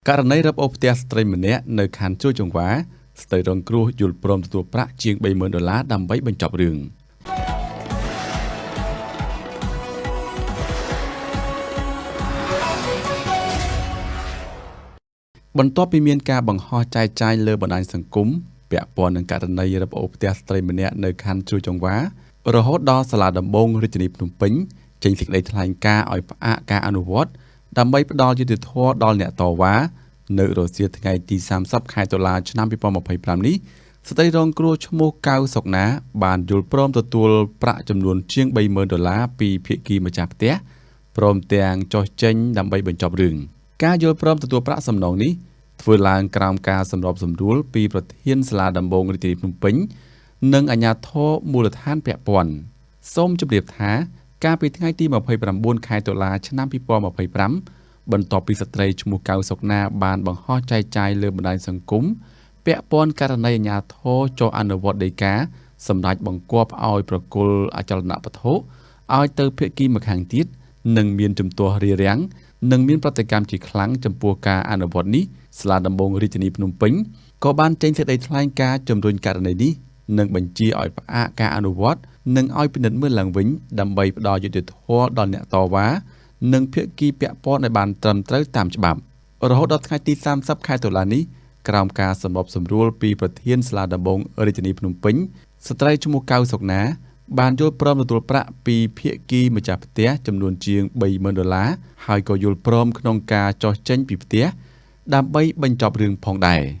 ករណីរឹបអូសផ្ទះស្ត្រីម្នាក់នៅខណ្ឌជ្រោយចង្វាស្ត្រីរងគ្រោះយល់ព្រមទទួលប្រាក់ជាង30000ដុល្លារដើម្បីបញ្ចប់រឿងបន្ទាប់ពីមានការបង្ហោះចែកចាយលើបណ្ដាញសង្គមពាក់ព័ន្ធនឹងករណីរឹបអូសផ្ទះស្ត្រីម្នាក់នៅខណ្ឌជ្រោយចង្វារហូតដល់សាលាដំបងរាជធានីភ្នំពេញចេញសេចក្តីថ្លែងការណ៍ឲ្យផ្អាកការអនុវត្តដើម្បីផ្ដល់យុត្តិធម៌ដល់អ្នកតវ៉ានៅរសៀលថ្ងៃទី30ខែតុលាឆ្នាំ2025នេះស្ត្រីរងគ្រោះឈ្មោះកៅសុកណាបានយល់ព្រមទទួលប្រាក់ចំនួនជាង30000ដុល្លារពីភាគីម្ចាស់ផ្ទះព្រមទាំងចុះចេញដើម្បីបញ្ចប់រឿងការយល់ព្រមទទួលប្រាក់សំណងនេះធ្វើឡើងក្រោមការសម្របសម្រួលពីប្រធានសាលាដំបងរាជធានីភ្នំពេញនិងអាជ្ញាធរមូលដ្ឋានពាក់ព័ន្ធសូមជម្រាបថាកាលពីថ្ងៃទី29ខែតុលាឆ្នាំ2025បន្ទាប់ពីស្ត្រីឈ្មោះកៅសុកណាបានបង្ហោះចែកចាយលើបណ្ដាញសង្គមពាក់ព័ន្ធករណីអាជ្ញាធរចុះអនុវត្តដីកាសម្រាប់បង្គាប់ឲ្យប្រគល់អចលនវត្ថុឲ្យទៅភាគីម្ខាងទៀតនិងមានជំទាស់រារាំងនិងមានប្រតិកម្មជាខ្លាំងចំពោះការអនុវត្តនេះសាលាដំបងរាជធានីភ្នំពេញក៏បានចេញសេចក្តីថ្លែងការណ៍ជំរុញករណីនេះនិងបញ្ជាឲ្យផ្អាកការអនុវត្តនិងឲ្យពិនិត្យមើលឡើងវិញដើម្បីផ្ដល់យុត្តិធម៌ដល់អ្នកតវ៉ានិងភាគីពាក់ព័ន្ធឲ្យបានត្រឹមត្រូវតាមច្បាប់រហូតដល់ថ្ងៃទី30ខែតុលានេះក្រោមការសម្របសម្រួលពីប្រធានសាលាដំបងរាជធានីភ្នំពេញស្ត្រីឈ្មោះកៅសុកណាបានយល់ព្រមទទួលប្រាក់ពីភាគីម្ចាស់ផ្ទះចំនួនជាង30000ដុល្លារហើយក៏យល់ព្រមក្នុងការចុះចេញពីផ្ទះដើម្បីបញ្ចប់រឿងផងដែរ។